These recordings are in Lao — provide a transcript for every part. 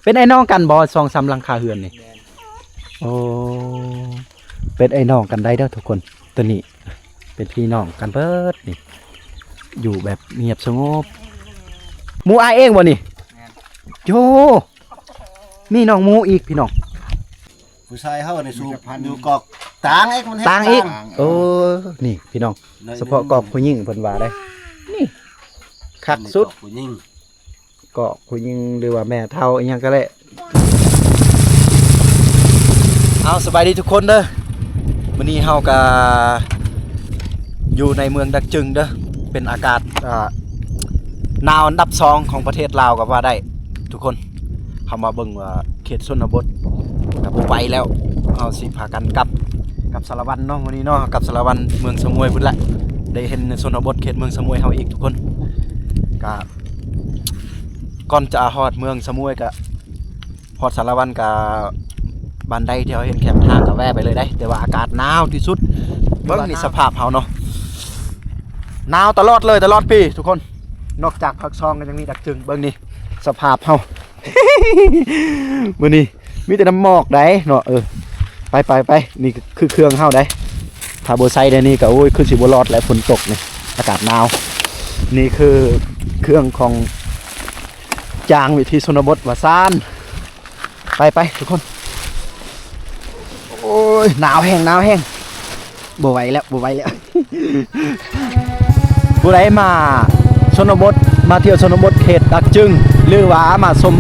ປັນອ້າຍນ້ອງກັນບໍ່ ສອງສາມຫຼັງຄາເຮືອນນີ້? ໂອ້ ເປັນອ້າຍນ້ອງກັນໄດ້ເດີທຸກຄົນ. ຕົວນີ້ເປັນພີ່ນ້ອງກັນເບິດນີ້ ຢູ່ແບບງຽບສະຫງົບ. ໝູອ້າຍເອງບໍ່ນີ້? ແມ່ນ. ໂຢ ມີນ້ອງໝູອີກພີ່ນ້ອງ. ຜູ້ຊາຍເຮົານີ້ສູບຢູ່ກອກຕາງອີກ ມັນເຮັດຕາງອີກ. ໂອ້ ນີ້ພີ່ນ້ອງ ສະເພາະກອກຜູ້ຍິງເພິ່ນວ່າໄດ໋ ນີ້ຄັກສຸດ. ກອກຜູ້ຍິງ ກອກຜູ້ຍິງ ຫຼືວ່າແມ່ເຖົ້າອີ່ຫຍັງກໍແລ້ວ. ເອົາ ສະບາຍດີທຸກຄົນເດີ. ມື້ນີ້ເຮົາກໍຢູ່ໃນເມືອງດັກຈຶງເດີ ເປັນອາກາດ ອ່າ ໜາວອັນດັບສອງຂອງປະເທດລາວກໍວ່າໄດ້ທຸກຄົນ. ເຮົາມາເບິ່ງວ່າເຂດຊົນນະບົດກໍບໍ່ໄຫວແລ້ວ ເຮົາຊິພາກັນກັບ ກັບສາລະວັນເນາະ. ມື້ນີ້ເນາະ ກັບສາລະວັນເມືອງສະໝວຍພຸ້ນແຫຼະ ໄດ້ເຫັນຊົນນະບົດເຂດເມືອງສະໝວຍເຮົາອີກທຸກຄົນ. ກະກ່ອນຈະຮອດເມືອງສະໝວຍ ກະຮອດສາລະວັນ ກະບ້ານໃດທີ່ເຮົາເຫັນແຄມທາງກະແວ່ໄປເລີຍໄດ໋ ແຕ່ວ່າອາກາດໜາວທີ່ສຸດ. ເບິ່ງນີ້ສະພາບເຮົາເນາະ ໜາວຕະຫຼອດເລີຍ ຕະຫຼອດປີທຸກຄົນ. ນອກຈາກປາກຊ່ອງກໍຍັງມີດັກຈຶງ. ເບິ່ງນີ້ສະພາບເຮົາ ມື້ນີ້ມີແຕ່ນ້ຳໝອກໄດ໋ເນາະ. ເອີ ໄປໆໆ ນີ້ຄືເຄື່ອງເຮົາໄດ໋ ຖ້າບໍ່ໃສ່ແນວນີ້ກໍ ໂອ້ຍ ຄືຊິບໍ່ລອດແຫຼະ ຝົນຕົກນີ້ ອາກາດໜາວ. ນີ້ຄືເຄື່ອງຂອງຈາງວິຖີຊົນນະບົດວ່າຊານ. ໄປໆ ທຸກຄົນ. ໂອ້ຍ ໜາວແຮງ ໜາວແຮງ ບໍ່ໄຫວແລ້ວ ບໍ່ໄຫວແລ້ວ. ຜູ້ໃດມາຊົນນະບົດ ມາທ່ຽວຊົນນະບົດເຂດດັກຈຶງ ຫຼືວ່າມາຊົມ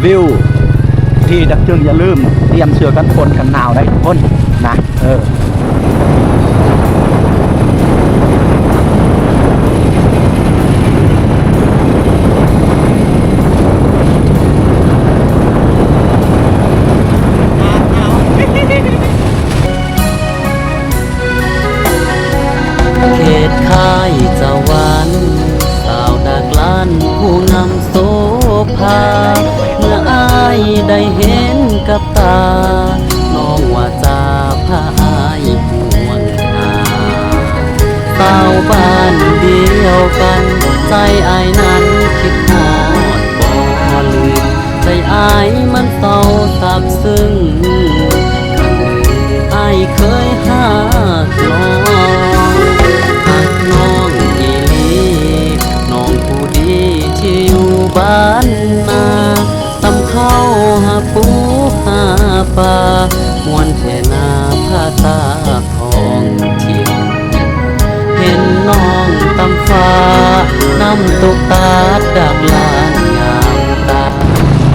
ວິວທີ່ດັກຈຶງ ຢ່າລືມຕຽມເສື້ອກັນຝົນກັນໜາວໄດ້ທຸກຄົນນະ. ເອີ ເຂດຄ້າຍສະຫວັນ ສາວດາກລ້ານຜູ້ນຳໂສພາ ເມື່ອອ້າຍໄດ້ເຫັນກັບຕາ ນ້ອງວ່າຈາພາອ້າຍມ່ວນຫາ ສາວບ້ານດຽວກັນ ໃຈອ້າຍນັ້ນຄິດຮອດບໍ່ລືມ ໃຈອ້າຍມັນເສົ້າຊາບຊຶ້ງ ຄັນລືມອ້າຍເຄີຍຮັກນ້ອງ ຮັກນ້ອງອີ່ຫຼີ ນ້ອງຜູ້ດີທີ່ຢູ່ບ້ານນາ ສ່ຳເຂົ້າຫາປູຫາປາ ມ່ວນແທ້ນາພາສາທ້ອງຖິ່ນ ເຫັນນ້ອງຕຳຟ້າ ນ້ຳຕົກຕາດດາກລ້ານງາມຕາ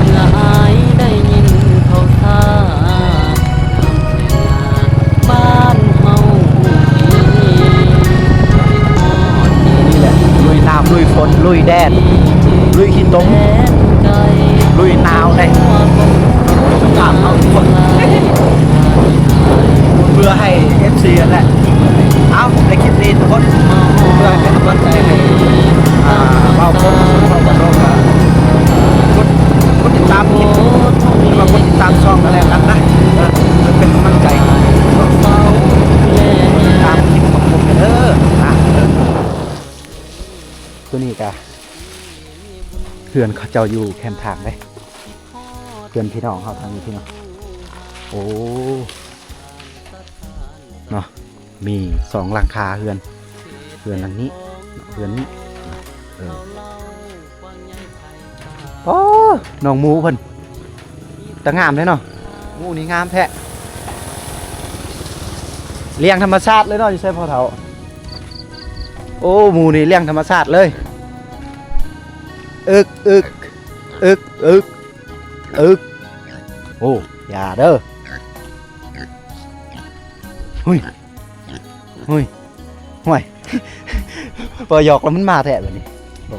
ເມື່ອອ້າຍໄດ້ຍິນເຂົາສາ ງາມແທ້ນາບ້ານເຮົານີ້ ຮອດນີ້ ນີ້ແຫຼະ ລຸຍນ້ຳ ລຸຍຝົນ ລຸຍແດດ ລຸຍຂີ້ຕົມ ລຸຍໜາວໄດ໋ ສະພາບເຮົາທຸກຄົນ ເພື່ອໃຫ້ເອັຟຊີຫັ້ນແຫຼະ. ເອົາ ໃນຄລິບນີ້ທຸກຄົນ ເພື່ອໃຫ້ເປັນກຳລັງໃຈໃຫ້ ອ່າ ບ່າວພົບ ບ່າວກະໂດກະກົດ ກົດຕິດຕາມຄລິບ ຫຼືວ່າກົດຕິດຕາມຊ່ອງກັນແລ້ວກັນນະ ເອີ ເພື່ອເປັນກຳລັງໃຈ ຕິດຕາມຄລິບຂອງຜົມເດີນະ. ຕົວນີ້ກະ ເຮືອນເຂົາເຈົ້າຢູ່ແຄມທາງເດ້ ເຮືອນພີ່ນ້ອງເຮົາທາງນີ້ພີ່ນ້ອງ. ໂອ້ ເນາະ ມີສອງຫຼັງຄາເຮືອນ ເຮືອນຫຼັງນີ້ ເຮືອນນີ້ ເອີ ໂອ້ ນ້ອງໝູເພິ່ນ ຕາງາມເດ້ເນາະ ໝູນີ້ງາມແທ້ ລ້ຽງທຳມະຊາດເລີຍເນາະ ຢູ່ໃສພໍ່ເຖົ້າ? ໂອ້ ໝູນີ້ລ້ຽງທຳມະຊາດເລີຍ ອຶກ ອຶກ ອຶກ ອຶກ ອຶກ ໂອ້ ຢ່າເດີ ຫຸຍ ຫຸຍ ຫວຍ ພໍຢອກແລ້ວມັນມາແທ້ບາດນີ້. ໂອ້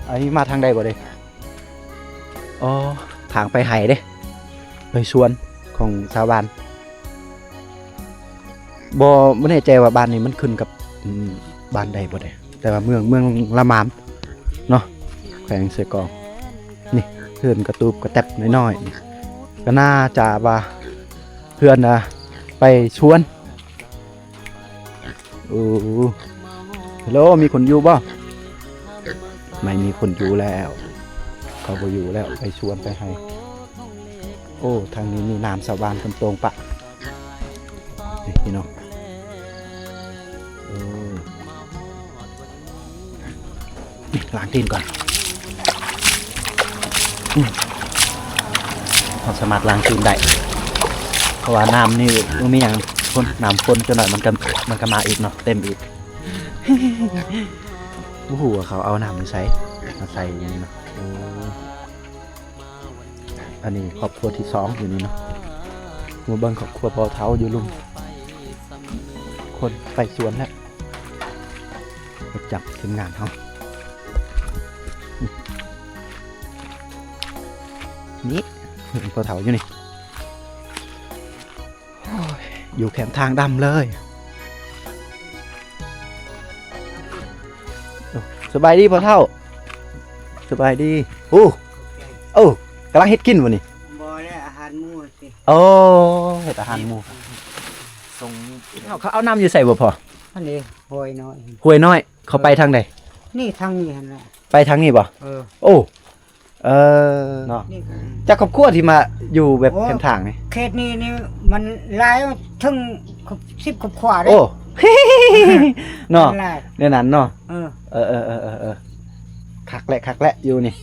ອັນນີ້ມາທາງໃດບໍ່ເດ້? ອໍ ທາງໄປໄຮ່ເດ້ ໄປສວນຂອງຊາວບ້ານ. ບໍ່ ບໍ່ແນ່ໃຈວ່າບ້ານນີ້ມັນຂຶ້ນກັບ ອືມ ບ້ານໃດບໍ່ເດ້ ແຕ່ວ່າເມືອງ ເມືອງລະມາມເນາະ ແຂວງເຊກອງ. ນີ້ເຮືອນກະຕູບກະແຕັບນ້ອຍໆ ກະໜ້າຈະວ່າເຮືອນ ອ່າ ໄປສວນ. ໂອ້ ເຮລໂລ ມີຄົນຢູ່ບໍ່? ໄມ່ມີຄົນຢູ່ແລ້ວ ເຂົາບໍ່ຢູ່ແລ້ວ ໄປສວນໄປໄຮ່. ໂອ້ ທາງນີ້ມີນ້ຳສະຫວ່ານເພິ່ນໂຕ່ງປະ ນີ້ພີ່ນ້ອງ. ເອີ ນີ້ລ້າງຕີນກ່ອນ. ອືມ ເຮົາສາມາດລ້າງຕີນໄດ້ ເພາະວ່ານ້ຳນີ້ບໍ່ມີຫຍັງ ຝົນ ນ້ຳຝົນ ຈັກໜ່ອຍມັນກໍ ມັນກໍມາອີກເນາະ ເຕັມອີກ. ບໍ່ຮູ້ວ່າເຂົາເອົານ້ຳຢູ່ໃສມາໃສ່ຢູ່ນີ້ເນາະ. ໂອ້ ອັນນີ້ຄອບຄົວທີສອງຢູ່ນີ້ເນາະ. ມາເບິ່ງຄອບຄົວພໍ່ເຖົ້າຢູ່ລຸ່ມ ຄົນໄປສວນແລ້ວ ຈັບທີມງານເຮົາ. ນີ້ ພໍ່ເຖົ້າຢູ່ນີ້. ໂອ້ຍ ຢູ່ແຄມທາງດຳເລີຍ. ໂອ້ ສະບາຍດີພໍ່ເຖົ້າ. ສະບາຍດີ. ໂອ້ ໂອ້ ກຳລັງເຮັດກິນບໍ່ນີ້? ບໍ່ແລ້ວ ອາຫານໝູຊິ. ໂອ້ ເຮັດອາຫານໝູ. ເຂົາ ເຂົາເອົານ້ຳຢູ່ໃສບໍ່ພໍ່? ອັນນີ້ ຫ້ວຍນ້ອຍ ຫ້ວຍນ້ອຍ. ເຂົາໄປທາງໃດ? ນີ້ທາງນີ້ຫັ້ນແຫຼະ. ໄປທາງນີ້ບໍ່? ເອີ ໂອ້ ເອີ ເນາະ. ຈັກຄອບຄົວທີ່ມາຢູ່ແບບ ໂອ້ ແຄມທາງນີ້? ເຂດນີ້ນີ້ມັນຫຼາຍ ເຖິງສິບຄອບຄົວເດ້. ໂອ້ ເນາະ ມັນຫຼາຍ ແນວນັ້ນເນາະ. ເອີ ເອີ ເອີ ຄັກແຫຼະ ຄັກແຫຼະຢູ່ນີ້.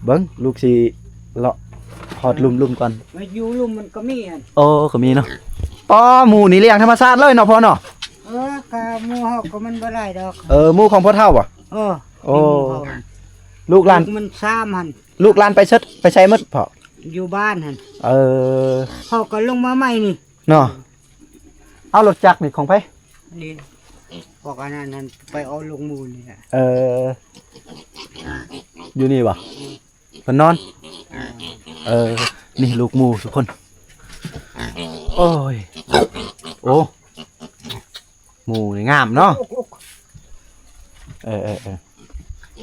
ເບິ່ງ ລູກຊິເລາະຮອດລຸ່ມໆກ່ອນ. ມາຢູ່ລຸ່ມມັນກໍມີຫັ້ນ. ໂອ້ ກໍມີເນາະ. ປ້າ ໝູນີ້ລ້ຽງທຳມະຊາດເລີຍເນາະພໍ່ເນາະ. ເອີ ກະໝູເຮົາກໍມັນບໍ່ຫຼາຍດອກ. ເອີ ໝູຂອງພໍ່ເຖົ້າບໍ່? ເອີ ໂອ້ ລູກຫຼານ ລູກມັນສາມຫັ້ນ. ລູກຫຼານໄປເສີດ ໄປໃສໝົດພໍ່? ຢູ່ບ້ານຫັ້ນ. ເອີ ເຂົາກໍລົງມາໃໝ່ນີ້ເນາະ. ເອົາລົດຈັກນີ້ຂອງໃຜ? ນີ້ ພວກອັນນັ້ນຫັ້ນ ໄປເອົາລູກໝູນີ້ແຫຼະ. ເອີ ຢູ່ນີ້ບໍ່? ເພິ່ນນອນ. ເອີ ນີ້ລູກໝູທຸກຄົນ. ໂອ້ຍ ໂອ້ ໝູນີ້ງາມເນາະ. ເອີ ເອີ ເອີ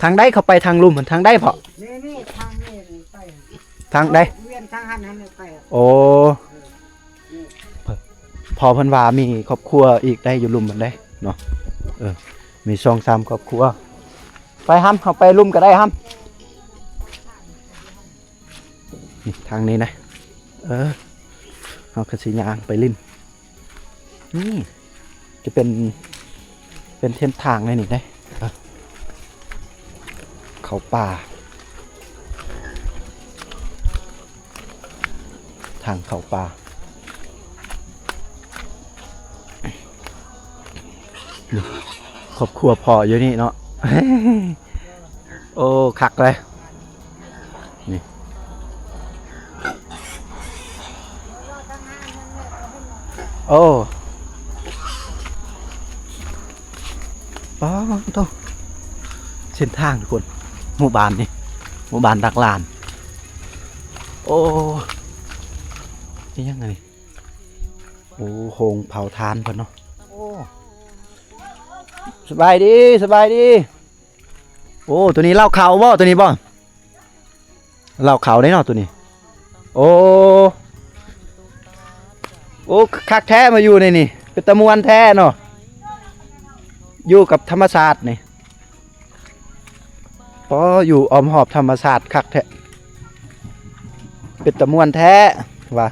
ທາງໃດເຂົາໄປທາງລຸ່ມຫັ້ນ ທາງໃດພໍ່? ນີ້ ນີ້ ທາງນີ້ໄປ ທາງໃດ? ວຽນທາງຫັ້ນຫັ້ນໄປ. ໂອ້ ພໍ່ເພິ່ນວ່າມີຄອບຄົວອີກໄດ້ຢູ່ລຸ່ມຫັ້ນເດ້ເນາະ. ເອີ ມີສອງສາມຄອບຄົວ. ໄປຫຳ ເຮົາໄປລຸ່ມກໍໄດ້ຫຳ. ນີ້ທາງນີ້ນະ. ເອີ ເຮົາກໍຊິຍ່າງໄປຫຼິ້ນ. ນີ້ຈະເປັນ ເປັນເສັ້ນທາງໃນນີ້ເດ້ ເຂົ້າປ່າ ທາງເຂົ້າປ່າ. ນີ້ ຄອບຄົວພໍ່ຢູ່ນີ້ເນາະ. ໂອ້ ຄັກເລີຍນີ້. ໂອ້ ປ້າໂທ້ ເສັ້ນທາງທຸກຄົນ ໝູ່ບ້ານນີ້ ໝູ່ບ້ານດັກລານ. ໂອ້ ອີຫຍັງອັນນີ້? ໂອ້ ໂຮງເຜົາຖ່ານເພິ່ນເນາະ. ໂອ້ ສະບາຍດີ ສະບາຍດີ. ໂອ້ ໂຕນີ້ເລົ້າເຂົ້າບໍ່? ໂຕນີ້ບໍ່? ເລົ້າເຂົ້າເດ້ເນາະໂຕນີ້. ໂອ້ ໂອ້ ຄັກແທ້ມາຢູ່ໃນນີ້ ເປັນຕາມ່ວນແທ້ເນາະ ຢູ່ກັບທຳມະຊາດນີ້. ອໍ ຢູ່ອ້ອມຮອບທຳມະຊາດຄັກແທ້ ເປັນຕາມ່ວນແທ້ວ່າ.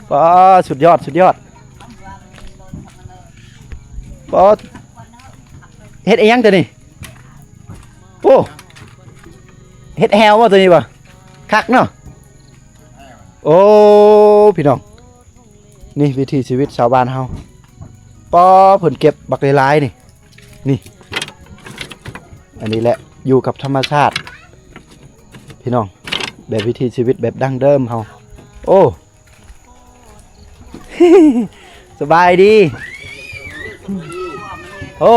ປ້າ ສຸດຍອດ ສຸດຍອດ. ປ້າ ເຮັດອີຫຍັງຕົວນີ້? ໂອ້ ເຮັດແຮວບໍ່ຕົວນີ້ບໍ່? ຄັກເນາະ. ໂອ້ ພີ່ນ້ອງ ນີ້ວິຖີຊີວິດຊາວບ້ານເຮົາ. ປ້າ ເພິ່ນເກັບບັກຫຼາຍໆ ນີ້ ນີ້ ອັນນີ້ແຫຼະ ຢູ່ກັບທຳມະຊາດ ພີ່ນ້ອງ ແບບວິຖີຊີວິດແບບດັ້ງເດີມເຮົາ. ໂອ້ ສະບາຍດີ. ໂອ້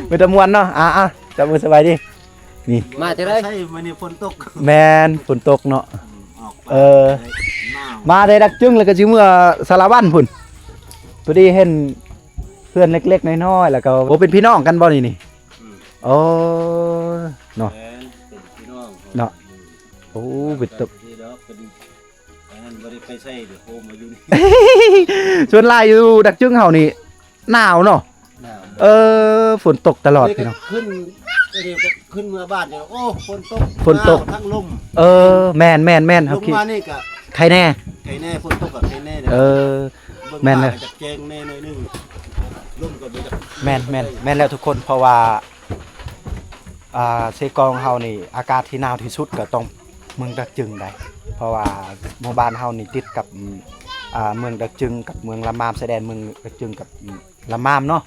ເປັນຕາມ່ວນເນາະ. ອ່າໆ ຈັບມື ສະບາຍດີ. ນີ້ ມາຈາກໃດ? ໃຊ່ ມື້ນີ້ຝົນຕົກ. ແມ່ນ ຝົນຕົກເນາະ. ອອກ ເອີ ມາໄດ້ດັກຈຶງ ແລ້ວກໍຊິເມືອສາລະວັນພຸ້ນ. ພໍດີເຫັນເພື່ອນເລັກໆນ້ອຍໆ ແລ້ວກໍ ໂອ້ ເປັນພີ່ນ້ອງກັນບໍ່ນີ້? ນີ້ ອືມ ໂອ້ ເນາະ ແມ່ນ ເປັນພີ່ນ້ອງເນາະ. ອືມ ໂອ້ ເປັນຕົກ ອັນນັ້ນບໍ່ໄດ້ໄປໃສເດ້ ໂຮມມາຢູ່ນີ້. ສ່ວນຫຼາຍຢູ່ດັກຈຶງເຮົານີ້ໜາວເນາະ. ໜາວ ເອີ ຝົນຕົກຕະຫຼອດ ນີ້ກໍ ພີ່ນ້ອງ ຂຶ້ນ ເອີ ດຽວກໍຂຶ້ນເມືອບ້ານເດ ໂອ້ ຝົນຕົກ ຝົນຕົກ ໜາວທັງລົມ. ເອີ ແມ່ນໆໆ ເຮົາຄິດ ລົງມານີ້ກະໄຄແດ່ ໄຄແດ່ ຝົນຕົກກະໄຄແດ່. ເອີ ເບິ່ງ ແມ່ນແລ້ວ ຟ້າກະຈະແຈ້ງແດ່ໜ້ອຍໜຶ່ງ ລົມກະບໍ່ຢາກ ແມ່ນໆ ແມ່ນແລ້ວທຸກຄົນ ເພາະວ່າ ອ່າ ເຊກອງເຮົານີ້ ອາກາດທີ່ໜາວທີ່ສຸດກໍຕ້ອງເມືອງດາກຈຶງໄດ໋ ເພາະວ່າໝູ່ບ້ານເຮົານີ້ຕິດກັບ ອ່າ ເມືອງດາກຈຶງກັບເມືອງລະມາມ ຊາຍແດນເມືອງດາກຈຶງກັບລະມາມເນາະ.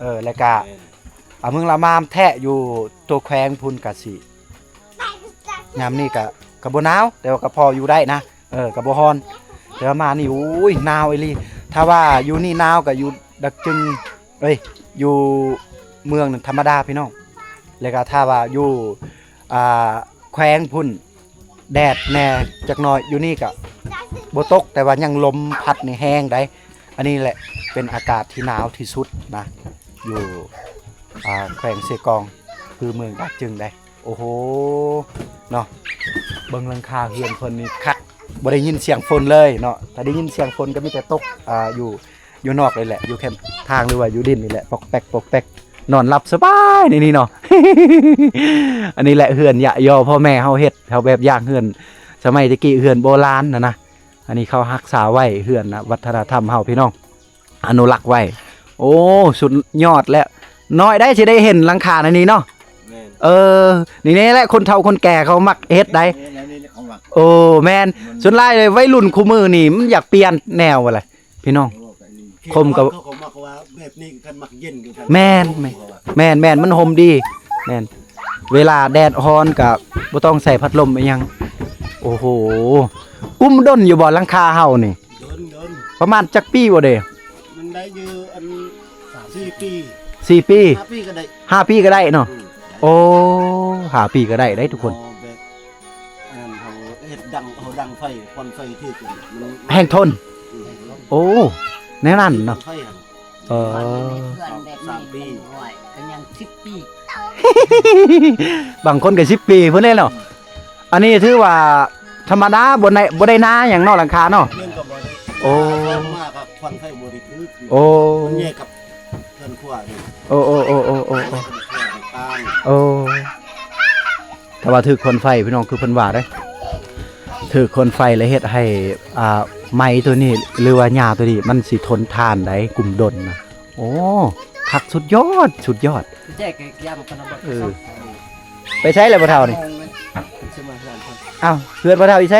ເອີ ແລ້ວກະ ແມ່ນ ອ່າ ເມືອງລະມາມແທ້ຢູ່ຕົວແຂວງພຸ້ນກະຊິ ຍາມນີ້ກະ ກະບໍ່ໜາວ ແຕ່ວ່າກະພໍຢູ່ໄດ້ນະ ເອີ ກະບໍ່ຮ້ອນ ແຕ່ວ່າມານີ້ ໂອ້ຍ ໜາວອີ່ຫຼີ. ຖ້າວ່າຢູ່ນີ້ໜາວກະຢູ່ດາກຈຶງ ເອີຍ ຢູ່ເມືອງນັ້ນທຳມະດາພີ່ນ້ອງ. ແລ້ວກະຖ້າວ່າຢູ່ ອ່າ ແຂວງພຸ້ນ ແດດແດ່ຈັກໜ້ອຍ ຢູ່ນີ້ກະບໍ່ຕົກ ແຕ່ວ່າຍັງລົມພັດນີ້ແຮງໄດ໋. ອັນນີ້ແຫຼະເປັນອາກາດທີ່ໜາວທີ່ສຸດນະ ຢູ່ ອ່າ ແຂວງເຊກອງ ຄືເມືອງດາກຈຶງໄດ໋. ໂອ້ໂຫ ເນາະ ເບິ່ງຫຼັງຄາເຮືອນເພິ່ນນີ້ຄັກ ບໍ່ໄດ້ຍິນສຽງຝົນເລີຍເນາະ. ຖ້າໄດ້ຍິນສຽງຝົນກໍມີແຕ່ຕົກ ອ່າ ຢູ່ ຢູ່ນອກນີ້ແຫຼະ ຢູ່ແຄມທາງ ຫຼືວ່າຢູ່ດິນນີ້ແຫຼະ ປອກແປກ ປອກແປກ ນອນຫຼັບສະບາຍໃນນີ້ເນາະ. ອັນນີ້ແຫຼະເຮືອນຍະຍໍພໍ່ແມ່ເຮົາເຮັດ ເຮົາແບບຢ່າງເຮືອນສະໄໝແຕ່ກີ້ ເຮືອນໂບລານນະນະ. ອັນນີ້ເຂົາຮັກສາໄວ້ເຮືອນນະ ວັດທະນະທຳເຮົາພີ່ນ້ອງ ອະນຸລັກໄວ້. ໂອ້ ສຸດຍອດແລ້ວ ນ້ອຍໄດ້ຊິໄດ້ເຫັນຫຼັງຄາໃນນີ້ເນາະ. ແມ່ນ ເອີ ນີ້ແຫຼະຄົນເຖົ້າຄົນແກ່ເຂົາມັກເຮັດໄດ໋. ແມ່ນ ແນວນີ້ແຫຼະເຂົາມັກ. ໂອ້ ແມ່ນ ສ່ວນຫຼາຍໄວລຸ້ນຄູ່ມື້ນີ້ມັນຢາກປ່ຽນແນວວ່າແຫຼະ ພີ່ນ້ອງ. ຄົມກັບ ເຂົາກໍມັກວ່າແບບນີ້ຄັນມັກເຢັນຢູ່ ແມ່ນ ແມ່ນ ແມ່ນ ມັນຮົ່ມດີ. ແມ່ນ ເວລາແດດຮ້ອນກໍບໍ່ຕ້ອງໃສ່ພັດລົມອີ່ຫຍັງ. ໂອ້ໂຫ ກຸ້ມດົນຢູ່ບໍ່ຫຼັງຄາເຮົານີ້? ດົນໆ ປະມານຈັກປີບໍ່ເດ? ມັນໄດ້ຢູ່ອັນ ສີ່ປີ ສີ່ປີ ຫ້າປີກໍໄດ້ ຫ້າປີກໍໄດ້ເນາະ. ອືມ ໂອ້ ຫ້າປີກໍໄດ້ເດ້ທຸກຄົນ. ເຮົາແບບ ອັນນັ້ນ ເຮົາເຮັດດັງ ເຮົາດັງໄຟ ຄວັນໄຟຖືກ ມັນແຮງທົນ. ອືມ ໂອ້ ແນວນັ້ນເນາະ ຄວັນໄຟຫັ້ນ. ເອີ ເພື່ອນແບບນີ້ ສາມປີ ມັນ ໂອ້ຍ ກໍຍັງສິບປີ ບາງຄົນກໍສິບປີພຸ້ນເດ້ເນາະ. ອັນນີ້ຖືວ່າທຳມະດາ ບໍ່ໄດ້ ບໍ່ໄດ້ນາຫຍັງເນາະ ຫຼັງຄາເນາະ. ແມ່ນກໍບໍ່ໄດ້ ໂອ້ ມາກັບຄວັນໄຟບໍ່ໄດ້ຖືກ. ໂອ້ ມັນແຍກກັບເຮືອນຄົວເດ້. ໂອ້ ໂອ້ ໂອ້ ໂອ້ ໂອ້ ໂອ້ ເຮືອນຄົວຕ່າງໆ. ໂອ້ ຖ້າວ່າຖືກຄວັນໄຟພີ່ນ້ອງ ຄືເພິ່ນວ່າເດ້ ຖືກຄວັນໄຟແລ້ວເຮັດໃຫ້ ອ່າ ໄມ້ໂຕນີ້ ຫຼືວ່າຫຍ້າໂຕນີ້ ມັນຊິທົນທານໄດ໋ ກຸ້ມດົນນະ. ໂອ້ ຄັກ ສຸດຍອດ ສຸດຍອດ. ແຈກຢາມາຂະໜົມ. ເອີ ໄປໃສແລ້ວພໍ່ເຖົ້ານີ້? ເພິ່ນຊິມາເຮືອນເພິ່ນ. ອ້າວ ເຮືອນພໍ່ເຖົ້າຢູ່ໃສ?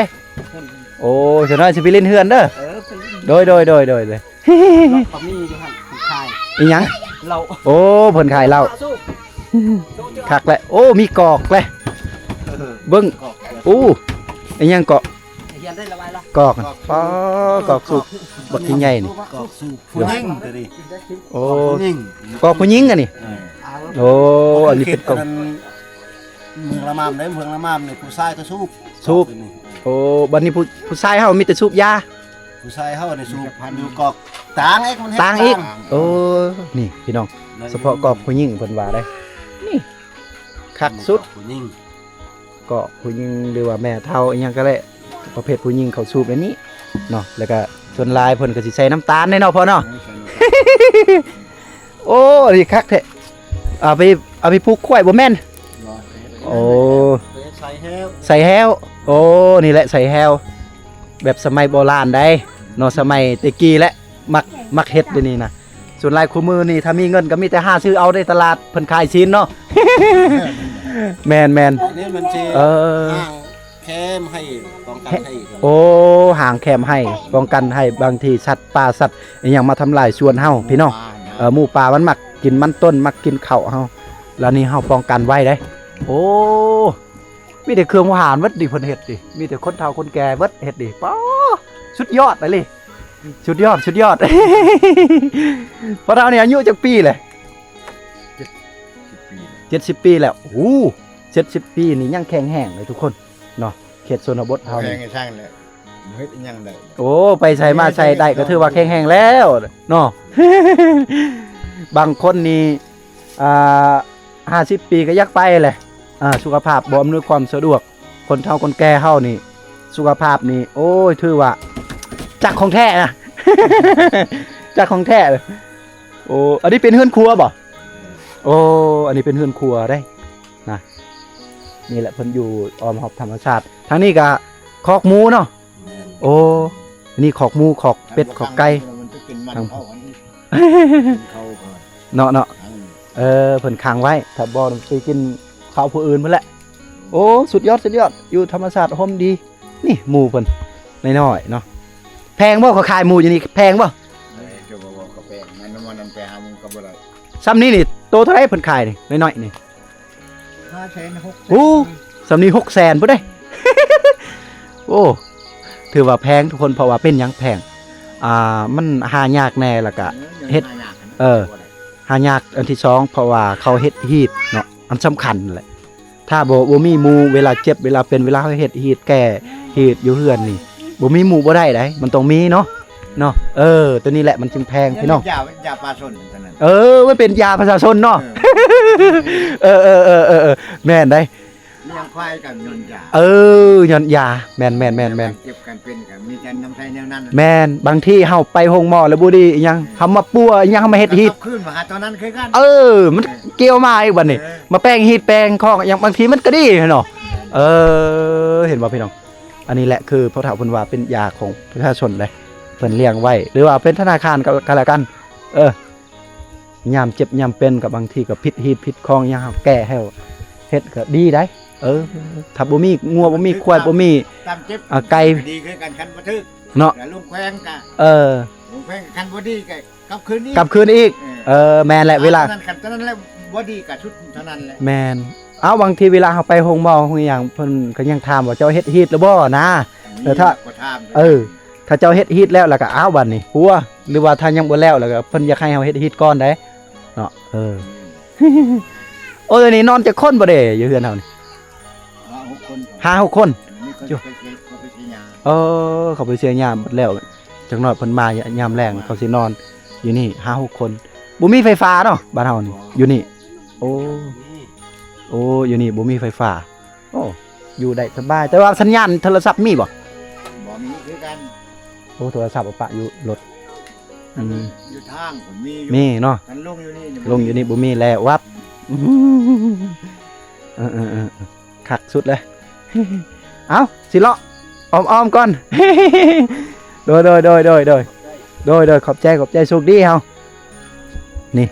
ເພິ່ນ ໂອ້ ສາວນ້ອຍຊິໄປຫຼິ້ນເຮືອນເດີ. ເອີ ໄປຫຼິ້ນ. ໂດຍ ໂດຍ ໂດຍ ໂດຍ ໂດຍ. ເຫຼົ້າກໍມີຢູ່ຫັ້ນ ເພິ່ນຂາຍ. ອີຫຍັງ? ເຫຼົ້າ. ໂອ້ ເພິ່ນຂາຍເຫຼົ້າ. ຄັກແຫຼະ. ໂອ້ ມີກອກແຫຼະ. ເອີ ເບິ່ງ ກອກ. ໂອ້ ອີຫຍັງເກາະ? ຮຽນໄດ້ລະບາຍລະ ກອກ. ກອກ. ປໍ ກອກສູບ ບັກໃຫຍ່ນີ້. ກອກສູບຜູ້ຍິງຕົວນີ້. ໂອ້ ກອກຜູ້ຍິງ ກອກຜູ້ຍິງອັນນີ້. ເອີ ໂອ້ ອັນນີ້ເປັນກອກ ເມືອງລະມາມເດ້. ເມືອງລະມາມນີ້ຜູ້ຊາຍກໍສູບ ສູບ. ໂອ້ ບັດນີ້ຜູ້ ຜູ້ຊາຍເຮົາມີແຕ່ສູບຢາ. ຜູ້ຊາຍເຮົານີ້ສູບຢູ່ກອກຕ່າງອີກ ມັນເຮັດຕ່າງອີກ. ໂອ້ ນີ້ພີ່ນ້ອງ ສະເພາະກອກຜູ້ຍິງເພິ່ນວ່າໄດ໋. ນີ້ ຄັກສຸດ ຜູ້ຍິງ ເກາະຜູ້ຍິງ ຫຼືວ່າແມ່ເຖົ້າອີ່ຫຍັງກໍແລ້ວ ປະເພດຜູ້ຍິງເຂົາສູບແນວນີ້ເນາະ. ແລ້ວກໍສ່ວນຫຼາຍເພິ່ນກໍຊິໃສ່ນ້ຳຕານແດ່ເນາະພໍ່ເນາະ. ໂອ້ ນີ້ຄັກແທ້. ເອົາໄປ ເອົາໄປຜູກຄວາຍບໍ່ແມ່ນ? ໂອ້ ໃສ່ແຮ້ວ ໃສ່ແຮ້ວ. ໂອ້ ນີ້ແຫຼະໃສ່ແຮ້ວ ແບບສະໄໝໂບລານໃດ໋ເນາະ ສະໄໝແຕ່ກີ້ແຫຼະ. ມັກ ມັກເຮັດດຽວນີ້ນະ. ສ່ວນຫຼາຍຄູ່ມື້ນີ້ ຖ້າມີເງິນກໍມີແຕ່ຫາຊື້ເອົາໃນຕະຫຼາດ ເພິ່ນຂາຍຊີ້ນເນາະ. ແມ່ນໆ ອັນນີ້ມັນຊິ ເອີ ຫາງແຄມໄຮ່ ປ້ອງກັນໄຮ່. ໂອ້ ຫາງແຄມໄຮ່ ປ້ອງກັນໄຮ່ ບາງທີສັດປ່າສັດອີ່ຫຍັງມາທຳລາຍສວນເຮົາພີ່ນ້ອງ. ເອີ ໝູປ່າມັນມັກກິນມັນຕົ້ນ ມັກກິນເຂົ້າເຮົາ ແລ້ວນີ້ເຮົາປ້ອງກັນໄວ້ເດ້. ໂອ້ ມີແຕ່ເຄື່ອງຫວານເບິດນີ້ ເພິ່ນເຮັດນີ້ ມີແຕ່ຄົນເຖົ້າຄົນແກ່ເບິດເຮັດນີ້. ປ້າ ສຸດຍອດອີ່ຫຼີ ສຸດຍອດ ສຸດຍອດ. ພໍ່ເຖົ້ານີ້ອາຍຸຈັກປີແຫຼະ? ເຈັດສິບປີ ເຈັດສິບປີແລ້ວ. ໂອ້ ເຈັດສິບປີນີ້ຍັງແຂງແຮງເລີຍທຸກຄົນເນາະ. ເຂດຊົນນະບົດເຮົາ ແຂງແຮງແລ້ວ ບໍ່ເຮັດອີ່ຫຍັງໄດ້. ໂອ້ ໄປໃສມາໃສໄດ້ກໍຖືວ່າແຂງແຮງແລ້ວເນາະ. ບາງຄົນນີ້ ອ່າ ຫ້າສິບປີກໍຢາກໄປແຫຼະ. ອ່າ ສຸຂະພາບບໍ່ອຳນວຍຄວາມສະດວກ ຄົນເຖົ້າຄົນແກ່ເຮົານີ້ ສຸຂະພາບນີ້ ໂອ້ຍ ຖືວ່າຈັກຂອງແທ້ນະ ຈັກຂອງແທ້. ໂອ້ ອັນນີ້ເປັນເຮືອນຄົວບໍ່? ໂອ້ ອັນນີ້ເປັນເຮືອນຄົວເດ້. ນະ. ນີ້ແຫຼະເພິ່ນຢູ່ອ້ອມຮອບທຳມະຊາດ. ທາງນີ້ກະຄອກໝູເນາະ. ແມ່ນ. ໂອ້ ນີ້ຄອກໝູ ຄອກເປັດ ຄອກໄກ່. ມັນຈະເປັນມັນ ທາງ ເອົາອັນນີ້ ເຂົາກ່ອນ ເນາະ ເນາະ. ເອີ ເອີ ເພິ່ນຂັງໄວ້ ຖ້າບໍ່ໄປກິນເຂົ້າຜູ້ອື່ນພຸ້ນແຫຼະ. ໂອ້ ສຸດຍອດ ສຸດຍອດ ຢູ່ທຳມະຊາດຮົ່ມດີ. ນີ້ໝູ່ເພິ່ນນ້ອຍໆເນາະ. ແພງບໍ່ ເຂົາຂາຍໝູ່ຢູ່ນີ້ ແພງບໍ່? ເອີ ເຈົ້າກໍເວົ້າກໍແພງ ມັນ ມັນນັ້ນໄປຫາໝູ່ກໍບໍ່ໄດ້. ຊ່ຳນີ້ນີ້ ໂຕເທົ່າໃດເພິ່ນຂາຍນີ້ ນ້ອຍໆນີ້? ຫ້າແສນ ຫົກແສນ. ໂອ້ ຊ່ຳນີ້ຫົກແສນພຸ້ນເດ້. ໂອ້ ຖືວ່າແພງທຸກຄົນ. ເພາະວ່າເປັນຫຍັງແພງ? ອ່າ ມັນຫາຍາກແດ່ ແລ້ວກະ ເອີ ເຮັດ ຫາຍາກ ເອີ ບໍ່ໄດ້ ຫາຍາກ. ອັນທີສອງ ເພາະວ່າເຂົາເຮັດຮີດເນາະ ອັນສຳຄັນແຫຼະ. ຖ້າບໍ່ ບໍ່ມີໝູ່ ເວລາເຈັບ ເວລາເປັນ ເວລາເຮົາເຮັດຮີດ ແກ້ຮີດຢູ່ເຮືອນນີ້ ບໍ່ມີໝູ່ບໍ່ໄດ້ໃດ໋ ມັນຕ້ອງມີເນາະ ເນາະ. ເອີ ໂຕນີ້ແຫຼະມັນຈຶ່ງແພງພີ່ນ້ອງ. ຢາ ຢາປະຊາຊົນເທົ່ານັ້ນ. ເອີ ມັນເປັນຢາປະຊາຊົນເນາະ. ເອີ ເອີ ເອີ ເອີ ແມ່ນໃດ໋. ລ້ຽງຄວາຍກໍຍ້ອນຢາ. ເອີ ຍ້ອນຢາ. ແມ່ນໆໆໆ. ການເຈັບການເປັນກໍມີແຕ່ນຳໃຊ້ແນວນັ້ນ. ແມ່ນ. ບາງທີເຮົາໄປໂຮງໝໍແລ້ວບໍ່ດີອີ່ຫຍັງ ເອີ ເຮົາມາປົວອີ່ຫຍັງ ເຮົາມາເຮັດຮີດ ກັບຄືນມາຫາຕອນນັ້ນຄືກັນ. ເອີ ມັນ ເອີ ກ່ຽວມາອີກບັດນີ້ ເອີ ມາແປງຮີດແປງຄອງຫຍັງ ບາງທີມັນກໍດີເນາະ. ເອີ ເຫັນບໍ່ພີ່ນ້ອງ? ອັນນີ້ແຫຼະຄືພໍ່ເຖົ້າເພິ່ນວ່າເປັນຢາຂອງປະຊາຊົນເດ້ ເພິ່ນລ້ຽງໄວ້ ຫຼືວ່າເປັນທະນາຄານກໍ ກໍແລ້ວກັນ. ເອີ ຍາມເຈັບຍາມເປັນກໍບາງທີກໍຜິດຮີດຜິດຄອງຫຍັງ ເຮົາແກ້ໃຫ້ເຮັດກໍດີໄດ໋. ເອີ ຖ້າບໍ່ມີງົວ ບໍ່ມີຄວາຍ ບໍ່ມີ ຕາມເຈັບ ອ່າ ໄກ່ ກໍດີຄືກັນ ຄັນບໍ່ຖືກເນາະ ແລ້ວລົງແຂວງກໍ ເອີ ລົງແຂວງ ຄັນບໍ່ດີກໍ ກັບຄືນອີກ ກັບຄືນອີກ. ເອີ ເອີ ແມ່ນແຫຼະ ເວລານັ້ນຄັນຕອນນັ້ນແຫຼະ ບໍ່ດີກໍສຸດເທົ່ານັ້ນແຫຼະ. ແມ່ນ. ເອົ້າ ບາງທີເວລາເຮົາໄປໂຮງໝໍໂຮງຫຍັງ ເພິ່ນກໍຍັງຖາມວ່າ ເຈົ້າເຮັດຮີດແລ້ວບໍ່ນະ? ແຕ່ຖ້າ ກໍຖາມ ເອີ ຖ້າເຈົ້າເຮັດຮີດແລ້ວ ແລ້ວກໍ ອ້າວ ບັດນີ້ ປົວ ຫຼືວ່າຖ້າຍັງບໍ່ແລ້ວ ແລ້ວກໍເພິ່ນຢາກໃຫ້ເຮົາເຮັດຮີດກ່ອນໄດ໋ເນາະ. ເອີ ໂອ້ ດຽວນີ້ນອນຈັກຄົນບໍ່ເດ ຢູ່ເຮືອນເຮົານີ້? ຫ້າຫົກຄົນ ຫ້າຫົກຄົນ. ນີ້ເຂົາໄປເຊຍ ເຂົາໄປເຊຍຫຍ້າ. ເອີ ເຂົາໄປເຊຍຫຍ້າໝົດແລ້ວ. ຈັກໜ້ອຍເພິ່ນມາຍາມແລງ ເຂົາຊິນອນຢູ່ນີ້ຫ້າຫົກຄົນ. ບໍ່ມີໄຟຟ້າເນາະ ບ້ານເຮົານີ້ ຢູ່ນີ້. ໂອ້ ໂອ້ ຢູ່ນີ້ບໍ່ມີໄຟຟ້າ. ໂອ້ ຢູ່ໄດ້ສະບາຍ. ແຕ່ວ່າສັນຍານໂທລະສັບມີບໍ່? ບໍ່ມີຄືກັນ. ໂອ້ ໂທລະສັບເອົາປະຢູ່ລົດ. ອືມ ຢູ່ທາງກໍມີຢູ່ ມີເນາະ. ຄັນລົງຢູ່ນີ້ ລົງຢູ່ນີ້ບໍ່ມີແລ້ວ ວັບ. ເອີໆໆ ຄັກສຸດເລີຍ. ເອົ້າ ຊິເລາະອ້ອມໆກ່ອນ. ໂດຍໆໆໆ ໂດຍໆ ຂອບໃຈ ຂອບໃຈ ໂຊກດີເຮົາ. ນີ້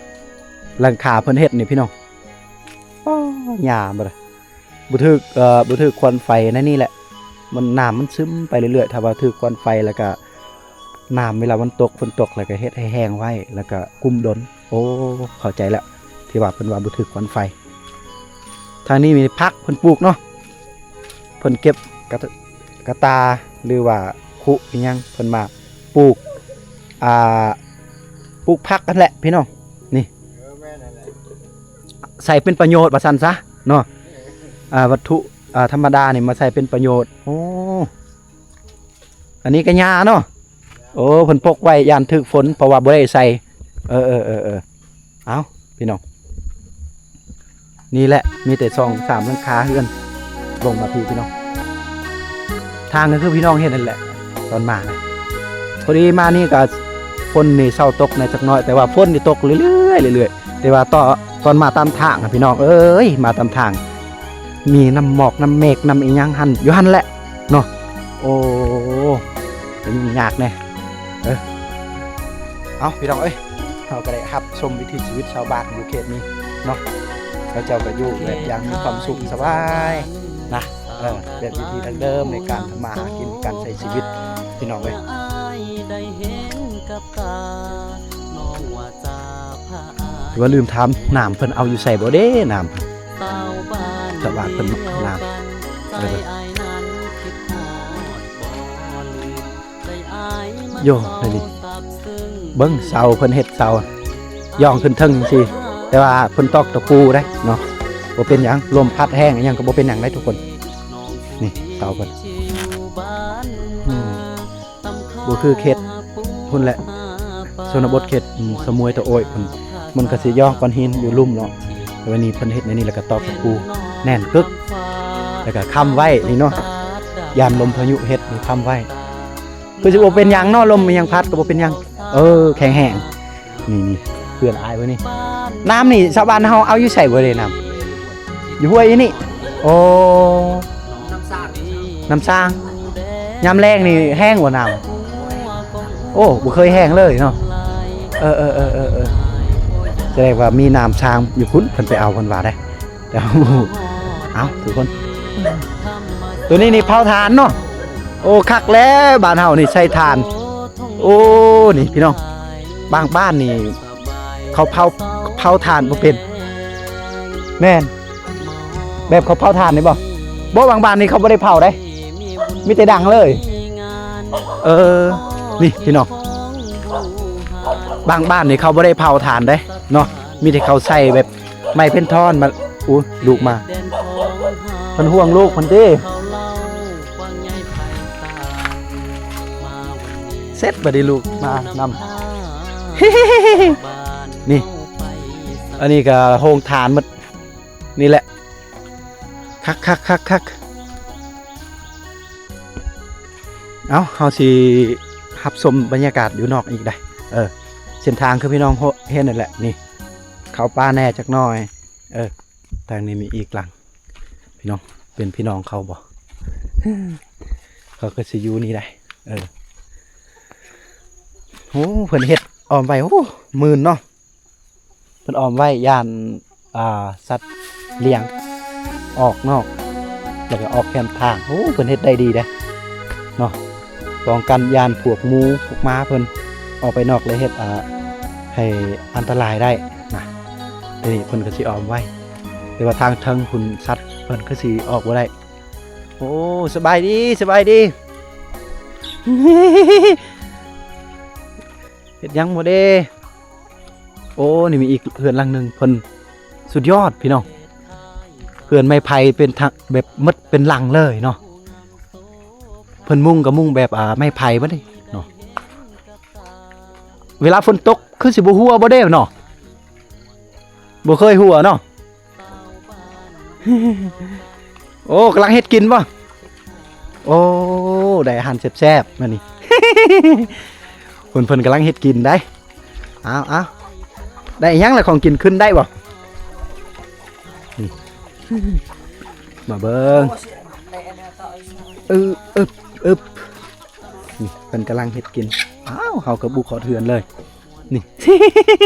ຫຼັງຄາເພິ່ນເຮັດນີ້ພີ່ນ້ອງ. ໂອ້ ຫຍ້າບໍ່ລະ ບໍ່ຖືກ ເອີ ບໍ່ຖືກຄວັນໄຟໃນນີ້ແຫຼະ. ມັນ ນ້ຳມັນຊຶມໄປເລື້ອຍໆ. ຖ້າວ່າຖືກຄວັນໄຟແລ້ວກະ ນ້ຳເວລາມັນຕົກ ຝົນຕົກແລ້ວກະເຮັດໃຫ້ແຫ້ງໄວ້ ແລ້ວກະກຸ້ມດົນ. ໂອ້ ເຂົ້າໃຈແລ້ວ ທີ່ວ່າເພິ່ນວ່າບໍ່ຖືກຄວັນໄຟ. ທາງນີ້ມີຜັກເພິ່ນປູກເນາະ ເພິ່ນເກັບກະ ກະຕາ ຫຼືວ່າຄຸອີ່ຫຍັງ ເພິ່ນມາປູກ ອ່າ ປູກຜັກຫັ້ນແຫຼະພີ່ນ້ອງ. ນີ້ ເອີ ແມ່ນຫັ້ນແຫຼະ ໃຊ້ເປັນປະໂຫຍດວ່າຊັ້ນຊະເນາະ. ອ່າ ວັດຖຸ ອ່າ ທຳມະດານີ້ມາໃຊ້ເປັນປະໂຫຍດ. ໂອ້ ອັນນີ້ກະຫຍ້າເນາະ. ໂອ້ ເພິ່ນປົກໄວ້ຢ້ານຖືກຝົນ ເພາະວ່າບໍ່ໄດ້ໃສ່. ເອີໆໆໆ ເອົ້າ ພີ່ນ້ອງ ນີ້ແຫຼະ ມີແຕ່ສອງສາມຫຼັງຄາເຮືອນ. ລົງມາພີ້ພີ່ນ້ອງ ທາງກໍຄືພີ່ນ້ອງເຫັນນັ້ນແຫຼະ. ຕອນມານະ ພໍດີມານີ້ກໍຝົນນີ້ເຊົາຕົກແດ່ຈັກໜ້ອຍ ແຕ່ວ່າຝົນນີ້ຕົກເລື້ອຍໆ ເລື້ອຍໆ. ແຕ່ວ່າຕອນ ຕອນມາຕາມທາງນະ ພີ່ນ້ອງເອີຍ ມາຕາມທາງ ມີນ້ຳໝອກນ້ຳເມກນ້ຳອີ່ຫຍັງຫັ້ນ ຢູ່ຫັ້ນແຫຼະເນາະ. ໂອ້ ກໍຫຍຸ້ງຍາກແດ່. ເອີ ເອົ້າ ພີ່ນ້ອງເອີຍ ເຮົາກໍໄດ້ຮັບຊົມວິຖີຊີວິດຊາວບ້ານຢູ່ເຂດນີ້ເນາະ. ເຂົາເຈົ້າກໍຢູ່ແບບຢ່າງມີຄວາມສຸກສະບາຍນະ. ເອີ ແບບວິຖີດັ້ງເດີມໃນການທຳມາຫາກິນ ການໃຊ້ຊີວິດ ພີ່ນ້ອງເອີຍ. ແຕ່ວ່າລືມຖາມ ນ້ຳເພິ່ນເອົາຢູ່ໃສບໍ່ເດ້ ນ້ຳ ແຕ່ວ່າເພິ່ນ ນ້ຳ ເອີ ໂຢ ນີ້ ເບິ່ງເສົາ ເພິ່ນເຮັດເສົາ ຍ່ອງຂຶ້ນເທິງຈັ່ງຊີ້ ແຕ່ວ່າເພິ່ນຕອກຕະປູໄດ໋ເນາະ. ບໍ່ເປັນຫຍັງ ລົມພັດແຮງອີ່ຫຍັງກໍບໍ່ເປັນຫຍັງໄດ໋ທຸກຄົນ. ນີ້ເສົາເພິ່ນ ອືມ ບໍ່ຄືເຂດພຸ້ນແຫຼະ ຊົນນະບົດເຂດ ອືມ ສະໝວຍຕະໂອ້ຍພຸ້ນ ມັນກໍຊິຍ້ອງກ້ອນຫີນຢູ່ລຸ່ມເນາະ. ແຕ່ວ່ານີ້ເພິ່ນເຮັດໃນນີ້ ແລ້ວກໍຕອກຕະປູແໜ້ນກຶກ ແລ້ວກໍຄ້ຳໄວ້ນີ້ເນາະ ຢ້ານລົມພາຍຸເຮັດນີ້ຄ້ຳໄວ້. ຄືຊິບໍ່ເປັນຫຍັງເນາະ ລົມອີ່ຫຍັງພັດກໍບໍ່ເປັນຫຍັງ. ເອີ ແຂງແຮງ. ນີ້ໆ ເພື່ອນອ້າຍເພິ່ນນີ້ ນ້ຳນີ້ຊາວບ້ານເຮົາເອົາຢູ່ໃສບໍ່ເດ້ນ້ຳ? ຢູ່ຫ້ວຍນີ້. ໂອ້ ນ້ຳສ້າງ ນ້ຳສ້າງ. ຍາມແລ້ງນີ້ແຫ້ງບໍ່ນ້ຳ? ໂອ້ ບໍ່ເຄີຍແຫ້ງເລີຍເນາະ. ເອີໆໆໆ ສະແດງວ່າມີນ້ຳສ້າງຢູ່ພຸ້ນ ເພິ່ນໄປເອົາ ເພິ່ນວ່າໄດ໋. ເອົາ ເອົາ ທຸກຄົນ ໂຕນີ້ນີ້ເຜົາຖ່ານເນາະ. ໂອ້ ຄັກແລ້ວ ບ້ານເຮົານີ້ໃຊ້ຖ່ານ. ໂອ້ ນີ້ພີ່ນ້ອງ ບາງບ້ານນີ້ເຂົາເຜົາ ເຜົາຖ່ານບໍ່ເປັນ. ແມ່ນ ແບບເຂົາເຜົາຖ່ານນີ້ບໍ່? ບໍ່ ບາງບ້ານນີ້ເຂົາບໍ່ໄດ້ເຜົາເດ້ ມີແຕ່ດັງເລີຍ. ເອີ ນີ້ພີ່ນ້ອງ ບາງບ້ານນີ້ເຂົາບໍ່ໄດ້ເຜົາຖ່ານເດ້ເນາະ ມີແຕ່ເຂົາໃສ່ແບບ ໄມ້ເພັນທ່ອນມາ. ອຸຍ ລູກມາ ເພິ່ນຫ່ວງລູກເພິ່ນຕິ. ເສັດ ບາດນີ້ລູກມານຳ. ນີ້ ອັນນີ້ກໍໂຮງຖ່ານໝົດນີ້ແຫຼະ. ຄັກໆໆໆ. ເອົ້າ ເຮົາຊິຮັບຊົມບັນຍາກາດຢູ່ນອກອີກໄດ໋. ເອີ ເສັ້ນທາງຄືພີ່ນ້ອງເຫັນນັ້ນແຫຼະ ນີ້ ເຂົ້າປ່າແດ່ຈັກໜ້ອຍ. ເອີ ທາງນີ້ມີອີກຫຼັງ ພີ່ນ້ອງ ເປັນພີ່ນ້ອງເຂົາບໍ່? ເຂົາກໍຊິຢູ່ນີ້ໄດ໋. ເອີ ໂອ້ ເພິ່ນເຮັດອ້ອມໄວ້ ໂອ້ ໝື່ນເນາະ. ເພິ່ນອ້ອມໄວ້ ຢ້ານ ອ່າ ສັດລ້ຽງອອກນອກ ແລ້ວກໍອອກແຄມທາງ. ໂອ້ ເພິ່ນເຮັດໄດ້ດີເດ້ເນາະ ປ້ອງກັນຢ້ານພວກໝູພວກໝາເພິ່ນອອກໄປນອກ ແລ້ວເຮັດ ອ່າ ໃຫ້ອັນຕະລາຍໄດ້ນະ. ໂຕນີ້ເພິ່ນກໍຊິອ້ອມໄວ້ ແຕ່ວ່າທາງເທິງພຸ້ນສັດເພິ່ນຄືຊິອອກບໍ່ໄດ້. ໂອ້ ສະບາຍດີ ສະບາຍດີ. ເຮັດຫຍັງບໍ່ເດ້? ໂອ້ ນີ້ມີອີກເຮືອນຫຼັງໜຶ່ງ ເພິ່ນສຸດຍອດພີ່ນ້ອງ ເຮືອນໄມ້ໄຜ່ເປັນທະ ແບບໝົດເປັນຫຼັງເລີຍເນາະ. ເພິ່ນມຸງກໍມຸງແບບ ອ່າ ໄມ້ໄຜ່ເບິດເດເນາະ. ເວລາຝົນຕົກຄືຊິບໍ່ຮົ່ວບໍ່ເດ້ເນາະ? ບໍ່ເຄີຍຮົ່ວເນາະ. ໂອ້ ກຳລັງເຮັດກິນບໍ່? ໂອ້ ໄດ້ອາຫານແຊບໆ ມື້ນີ້ ເພິ່ນ ເພິ່ນກຳລັງເຮັດກິນໄດ໋. ເອົາໆ ໄດ້ຫຍັງລະ ຂອງກິນຂຶ້ນໄດ້ບໍ່? ນີ້ ມາເບິ່ງ ອຶບ ອຶບ ອຶບ. ນີ້ເພິ່ນກຳລັງເຮັດກິນ. ອ້າວ ເຮົາກໍບຸກຮອດເຮືອນເລີຍນີ້.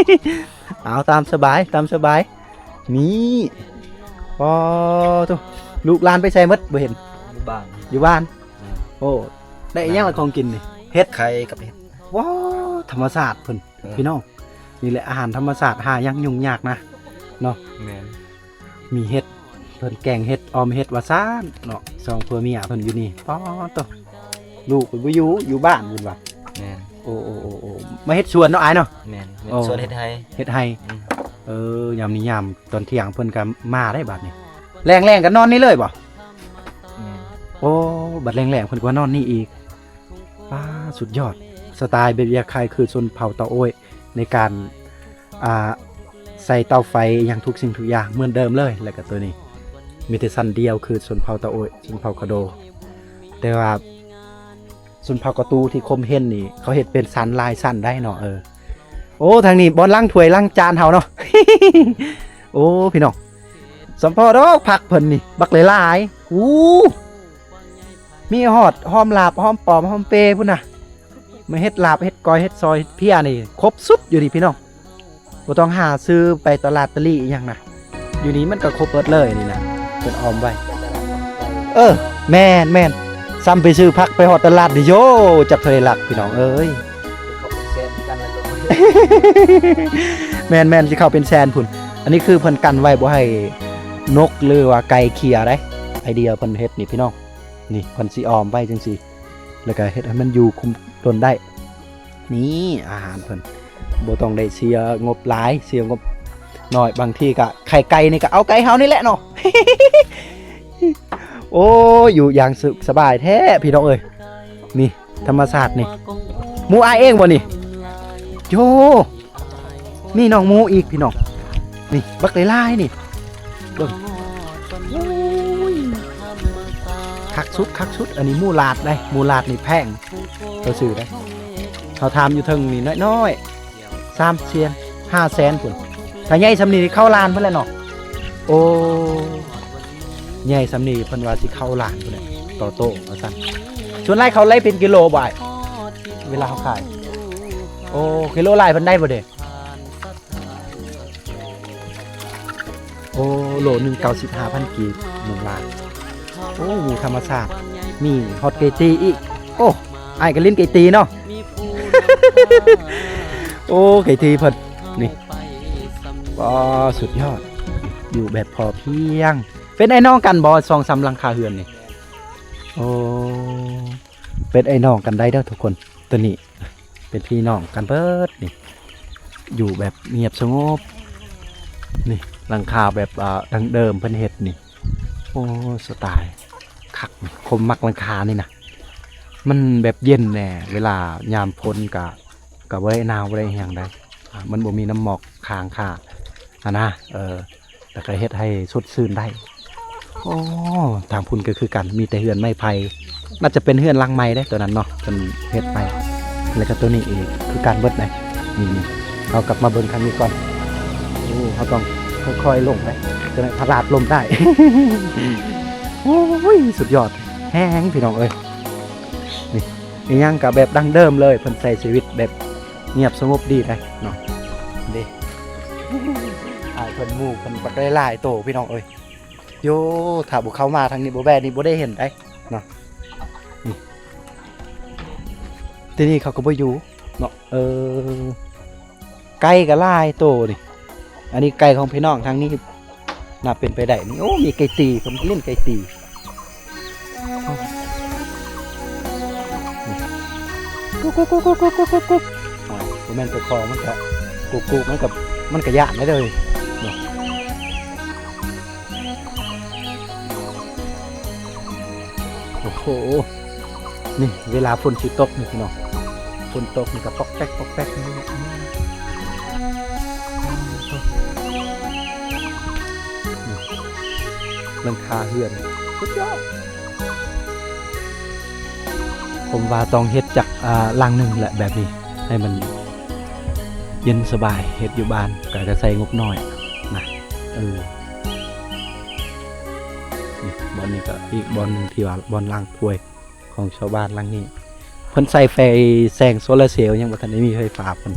ເອົາ ຕາມສະບາຍ ຕາມສະບາຍ. ນີ້ ປາໂທ້ ລູກຫຼານໄປໃສໝົດ ບໍ່ເຫັນ? ຢູ່ບ້ານ ຢູ່ບ້ານ. ແມ່ນ. ໂອ້ ໄດ້ອີຫຍັງລະຂອງກິນນີ້? ເຫັດ ໄຂ່ກັບເຫັດ. ວ້າວ ທຳມະຊາດເພິ່ນ ເອີ ພີ່ນ້ອງ. ນີ້ແຫຼະອາຫານທຳມະຊາດ ຫາຫຍັງຫຍຸ້ງຍາກນະເນາະ. ແມ່ນ. ມີເຫັດ ເພິ່ນແກງເຫັດ ອອມເຫັດວ່າຊັ້ນເນາະ. ສອງຜົວເມຍເພິ່ນຢູ່ນີ້ ປາໂທ້ ລູກເພິ່ນບໍ່ຢູ່ ຢູ່ບ້ານພຸ້ນວ່າ. ແມ່ນ. ໂອ້ ໂອ້ ໂອ້ ໂອ້ ມາເຮັດສວນເນາະອ້າຍເນາະ. ແມ່ນ. ເຮັດ ໂອ້ ສວນເຮັດໄຮ່ ເຮັດໄຮ່. ອືມ. ເອີ ຍາມນີ້ຍາມຕອນທ່ຽງເພິ່ນກໍມາໄດ້ບາດນີ້. ແລງໆກໍນອນນີ້ເລີຍບໍ່? ແມ່ນ. ໂອ້ ບັດແລງໆເພິ່ນກໍມານອນນີ້ອີກ. ປາ ສຸດຍອດ ສະຕາຍແບບຢາກຂາຍຄືຊົນເຜົ່າເຕົ້າໂອ້ຍ ໃນການ ອ່າ ໃສ່ເຕົາໄຟຫຍັງທຸກສິ່ງທຸກຢ່າງເໝືອນເດີມເລີຍ. ແລ້ວກໍໂຕນີ້ມີແຕ່ຊັ້ນດຽວຄືຊົນເຜົ່າຕາໂອ້ຍ ຊົນເຜົ່າກະໂດ. ແຕ່ວ່າຊົນເຜົ່າກະຕູທີ່ຄົມເຫັນນີ້ ເຂົາເຮັດເປັນຊັ້ນຫຼາຍຊັ້ນໄດ໋ເນາະ. ເອີ ໂອ້ ທາງນີ້ບ່ອນລ້າງຖ້ວຍລ້າງຈານເຮົາເນາະ. ໂອ້ ພີ່ນ້ອງ ສຳພໍດອກ ຜັກເພິ່ນນີ້ບັກຫຼາຍໆ. ໂອ້ ມີຮອດຫອມລາບ ຫອມປ້ອມ ຫອມເປພຸ້ນນະ. ມາເຮັດລາບ ເຮັດກ້ອຍ ເຮັດຊອຍ ເຮັດເພຍນີ້ຄົບສຸດຢູ່ນີ້ພີ່ນ້ອງ. ບໍ່ຕ້ອງຫາຊື້ໄປຕະຫຼາດຕະຫຼີ່ອີຫຍັງນະ ຢູ່ນີ້ມັນກໍຄົບເບິດເລີຍນີ້ນະ ເພິ່ນອ້ອມໄວ້. ເອີ ແມ່ນໆ ສ່ຳໄປຊື້ຜັກໄປຮອດຕະຫຼາດນີ້ໂຢ ຈັກເທົ່າໃດຫຼັກພີ່ນ້ອງເອີຍ. ເຂົາເປັນແສນຄືກັນແຫຼະ. ແມ່ນໆ ຊິເຂົ້າເປັນແສນພຸ້ນ. ອັນນີ້ຄືເພິ່ນກັນໄວ້ບໍ່ໃຫ້ນົກ ຫຼືວ່າໄກ່ເຂ່ຍໄດ໋. ໄອເດຍເພິ່ນເຮັດນີ້ພີ່ນ້ອງ. ນີ້ເພິ່ນຊິອ້ອມໄວ້ຈັ່ງຊີ້ ແລ້ວກໍເຮັດໃຫ້ມັນຢູ່ຄົງທົນໄດ້. ນີ້ອາຫານເພິ່ນ ບໍ່ຕ້ອງໄດ້ເສຍງົບຫຼາຍ ເສຍງົບໜ້ອຍ. ບາງທີກໍໄຂ່ໄກ່ນີ້ກໍເອົາໄກ່ເຮົານີ້ແຫຼະເນາະ. ໂອ້ຍ ຢູ່ຢ່າງສຸກສະບາຍແທ້ພີ່ນ້ອງເອີຍ. ນີ້ທຳມະຊາດນີ້ ໝູອ້າຍເອງບໍ່ນີ້? ໂຢ ມີນ້ອງໝູອີກພີ່ນ້ອງ. ນີ້ບັກຫຼາຍໆນີ້ ເບິ່ງ. ໂອ້ຍ ຄັກສຸດ ຄັກສຸດ. ອັນນີ້ໝູຫຼາດໄດ໋ ໝູຫຼາດນີ້ແພງ ເຂົາຊື້ໄດ໋. ເຮົາຖາມຢູ່ເທິງນີ້ນ້ອຍໆ ສາມແສນ ຫ້າແສນພຸ້ນ. ຖ້າໃຫຍ່ສ່ຳນີ້ເຂົ້າລ້ານພຸ້ນແຫຼະເນາະ. ໂອ້ ໃຫຍ່ສ່ຳນີ້ເພິ່ນວ່າຊິເຂົ້າລ້ານພຸ້ນແຫຼະ ຕໍ່ໂຕວ່າຊັ້ນ. ສ່ວນຫຼາຍເຂົາໄລ່ເປັນກິໂລບໍ່ອ້າຍ ເວລາເຮົາຂາຍ? ໂອ້ ກິໂລຫຼາຍປານໃດບໍ່ເດ? ໂອ້ ໂລໜຶ່ງ ເກົ້າສິບຫ້າພັນກີບ ໝູຫຼາຍ. ໂອ້ ໝູທຳມະຊາດ ມີຮອດໄກ່ຕີອີກ. ໂອ້ ອ້າຍກໍຫຼິ້ນໄກ່ຕີເນາະ. ໂອ້ ໄກ່ຕີເພິ່ນນີ້ ອໍ ສຸດຍອດ ຢູ່ແບບພໍພຽງ. ເປັນອ້າຍນ້ອງກັນບໍ່ ສອງສາມຫຼັງຄາເຮືອນນີ້? ໂອ້ ເປັນອ້າຍນ້ອງກັນໄດ້ເດີທຸກຄົນ. ໂຕນີ້ເປັນພີ່ນ້ອງກັນເບິດນີ້ ຢູ່ແບບງຽບສະຫງົບ. ນີ້ຫຼັງຄາແບບ ອ່າ ດັ້ງເດີມເພິ່ນເຮັດນີ້. ໂອ້ ສະໄຕລ໌ຄັກ ຄົມມັກຫຼັງຄານີ້ນະ ມັນແບບເຢັນແດ່ ເວລາຍາມຝົນກະ ກະບໍ່ໄດ້ໜາວບໍ່ໄດ້ຫຍັງໃດ໋ ມັນບໍ່ມີນ້ຳໝອກຄ້າງຄາຫັ້ນນະ. ເອີ ແລ້ວກໍເຮັດໃຫ້ສົດຊື່ນໄດ້. ໂອ້ ທາງພຸ້ນກໍຄືກັນ ມີແຕ່ເຮືອນໄມ້ໄຜ່ ໜ້າຈະເປັນເຮືອນຫຼັງໃໝ່ເດ້ ໂຕນັ້ນເນາະ ເພິ່ນເຮັດໃໝ່. ແລ້ວກໍໂຕນີ້ອີກຄືກັນເບິດເດ້. ນີ້ໆ ເຮົາກັບມາເບິ່ງທາງນີ້ກ່ອນ. ໂອ້ ເຮົາຕ້ອງຄ່ອຍໆລົງເດ້ ຈະໄດ້ພະລາດລົ້ມໄດ້. ໂອ້ຍ ສຸດຍອດແຮງພີ່ນ້ອງເອີຍ. ນີ້ອີ່ຫຍັງກໍແບບດັ້ງເດີມເລີຍ ເພິ່ນໃຊ້ຊີວິດແບບງຽບສະຫງົບດີໄດ໋ເນາະ. ເດ້ ອ້າຍເພິ່ນ ໝູເພິ່ນບັກຫຼາຍໆໂຕພີ່ນ້ອງເອີຍ. ໂຢ ຖ້າບໍ່ເຂົ້າມາທາງນີ້ ບໍ່ແວ່ນີ້ ບໍ່ໄດ້ເຫັນໄດ໋ເນາະ. ນີ້ ທີ່ນີ້ເຂົາກໍບໍ່ຢູ່ເນາະ. ເອີ ໄກ່ກໍຫຼາຍໂຕນີ້. ອັນນີ້ໄກ່ຂອງພີ່ນ້ອງທາງນີ້ ໜ້າເປັນໄປໄດ້ນີ້. ໂອ້ ມີໄກ່ຕີ ເພິ່ນຫຼິ້ນໄກ່ຕີ. ກຸກໆໆໆໆ ໂອ້ຍ ບໍ່ແມ່ນຕົວຄອງ ມັນກະກຸກໆ ມັນກະ ມັນກະຢ້ານໄດ້ເດີເນາະ. ໂອ້ໂຫ ນີ້ເວລາຝົນຊິຕົກນີ້ພີ່ນ້ອງ ຝົນຕົກນີ້ກໍປອກແປກປອກແປກນີ້. ຫຼັງຄາເຮືອນສຸດຍອດ. ຜົມວ່າຕ້ອງເຮັດຈັກ ອ່າ ຫຼັງໜຶ່ງແຫຼະແບບນີ້ ໃຫ້ມັນເຢັນສະບາຍ ເຮັດຢູ່ບ້ານກໍ ກໍໃຊ້ງົບໜ້ອຍນະ. ເອີ ນີ້ບ່ອນນີ້ກໍອີກບ່ອນໜຶ່ງທີ່ວ່າບ່ອນລ້າງຖ້ວຍຂອງຊາວບ້ານຫຼັງນີ້. ເພິ່ນໃຊ້ໄຟແສງໂຊລາເຊວ ຍັງບໍ່ທັນໄດ້ມີໄຟຟ້າເພິ່ນ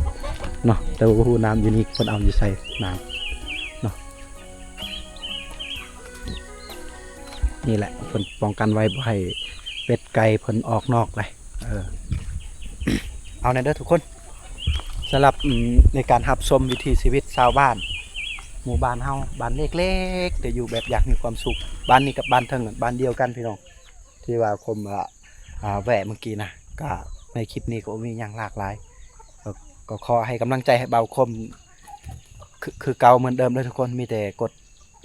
ເນາະ ແຕ່ວ່າບໍ່ຮູ້ນ້ຳຢູ່ນີ້ເພິ່ນເອົາຢູ່ໃສນ້ຳເນາະ. ນີ້ແຫຼະ ເພິ່ນປ້ອງກັນໄວ້ບໍ່ໃຫ້ເປັດໄກ່ເພິ່ນອອກນອກໄດ໋. ເອີ ເອົາແນ່ເດີທຸກຄົນ ສຳລັບ ອືມ ໃນການຮັບຊົມວິຖີຊີວິດຊາວບ້ານ ໝູ່ບ້ານເຮົາ ບ້ານເລັກໆ ແຕ່ຢູ່ແບບຢາກມີຄວາມສຸກ. ບ້ານນີ້ກັບບ້ານເທິງ ບ້ານດຽວກັນພີ່ນ້ອງ ທີ່ວ່າຄົມ ອ່າ ແວ່ເມື່ອກີ້ນະ. ກະໃນຄລິບນີ້ກໍບໍ່ມີຫຍັງຫຼາກຫຼາຍ ກໍ ກໍຂໍໃຫ້ກຳລັງໃຈໃຫ້ບ່າວຄົມ ຄື ຄືເກົ່າເໝືອນເດີມເດີທຸກຄົນ. ມີແຕ່ກົດ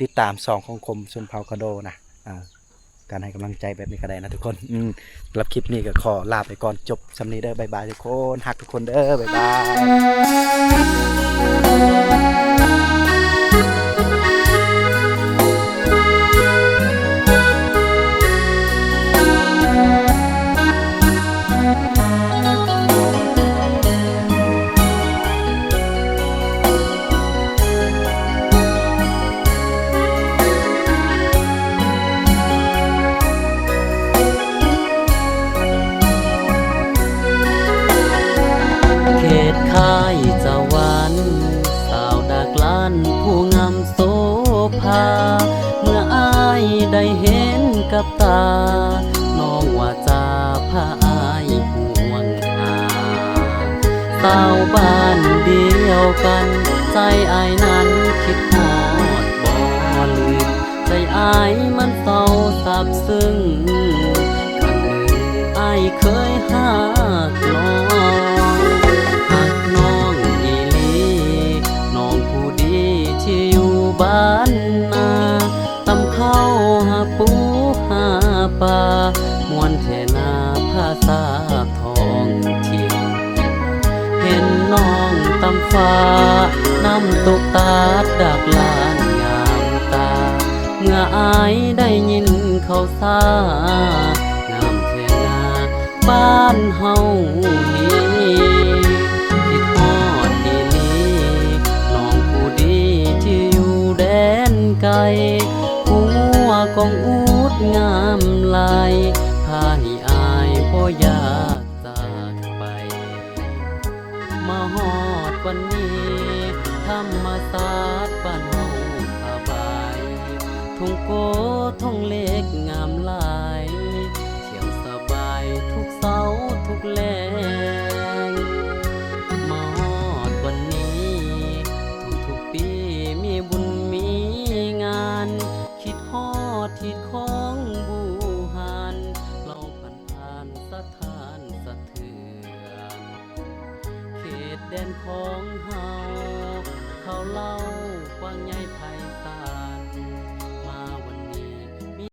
ຕິດຕາມຊ່ອງຂອງຄົມຊົນເຜົ່າກະໂດນະ ອ່າ ການໃຫ້ກຳລັງໃຈແບບນີ້ກໍໄດ້ນະທຸກຄົນ. ອືມ ສຳລັບຄລິບນີ້ກໍຂໍລາໄປກ່ອນ ຈົບສ່ຳນີ້ເດີ. ບາຍບາຍທຸກຄົນ ຮັກທຸກຄົນເດີ ບາຍບາຍ. ເຂດຄ້າຍສະຫວັນ ສາວດາກລ້ານຜູ້ງາມໂສພາ ເມື່ອອ້າຍໄດ້ເຫັນກັບຕາ ນ້ອງວ່າຈາພາອ້າຍຫ່ວງຫາ ສາວບ້ານດຽວກັນ ໃຈອ້າຍນັ້ນຄິດຮອດບໍ່ລືມ ໃຈອ້າຍມັນເສົ້າຊາບຊຶ້ງ ຄັ້ງໜຶ່ງອ້າຍເຄີຍຮັກນ້ອງ ຮັກນ້ອງອີ່ຫຼີ ນ້ອງຜູ້ດີທີ່ຢູ່ບ້ານນາ ຕຳເຂົ້າຫາປູຫາປາ ມ່ວນແທ້ນາພາສາທ້ອງຖິ່ນ ເຫັນນ້ອງຕຳຟ້າ ນ້ຳຕົກຕາດດາກລ້ານງາມຕາ ເມື່ອອ້າຍໄດ້ຍິນເຂົາສາ ງາມແທ້ນາບ້ານເຮົານີ້ ຄິດຮອດອີ່ຫຼີ ນ້ອງຜູ້ດີທີ່ຢູ່ແດນໄກ ຫົວ ຂອງອູດງາມຫຼາຍ ພາໃຫ້ອາຍບໍ່ຢາກຈາກໄປ. ມາຮອດວັນນີ້ ທຳມະຊາດບ້ານເຮົາສະບາຍ ທົ່ງໂກທົ່ງເລັກງາມຫຼາຍ ທ່ຽວສະບາຍທຸກເຊົ້າທຸກແລງ. ມາຮອດວັນນີ້ ທຸກໆປີມີບຸນມີງານ ຄິດຮອດຮີດຄອງບູຮານ ເລົ່າຜ່ານໆສະຖານສະເທືອນ ເຂດແດນຂອງເຮົາ ເຂົາເລົ່າກວ້າງໃຫຍ່ໄພສາ